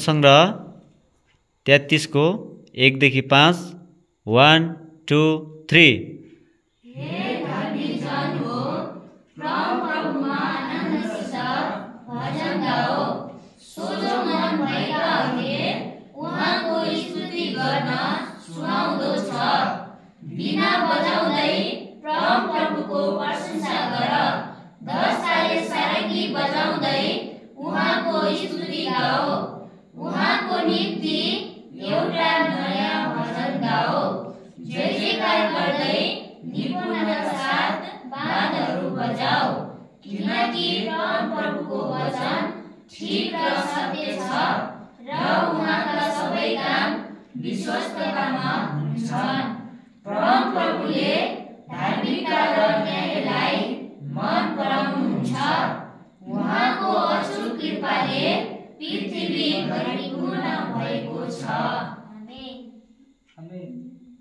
सङ्ग्रह 33 को 1 देखि 5 1 2 3। हे धर्मी जन हो, प्रभुमा आनन्दसित भजन गाओ। सोझो मन भएकाहरूले उहाँको स्तुति गर्न सुहाउँदो छ। बिना बजाउँदै प्रभुको प्रशंसा गर। 10 ताले सारङ्गी बजाउँदै उहाँको स्तुति गाओ। उहाँको निम्ति एउटा नयाँ भजन गाओ। जय जयकार गर्दै निपुणताका साथ बाँधहरू बजाओ। किनकि प्रभुको वचन ठिक र सत्य छ र उहाँका सबै काम विश्वस्ततामा हुन्छन्। प्रभुले धार्मिकता र न्यायलाई मन पराउनुहुन्छ। उहाँको अछुत कृपाले पृथ्वी भरिको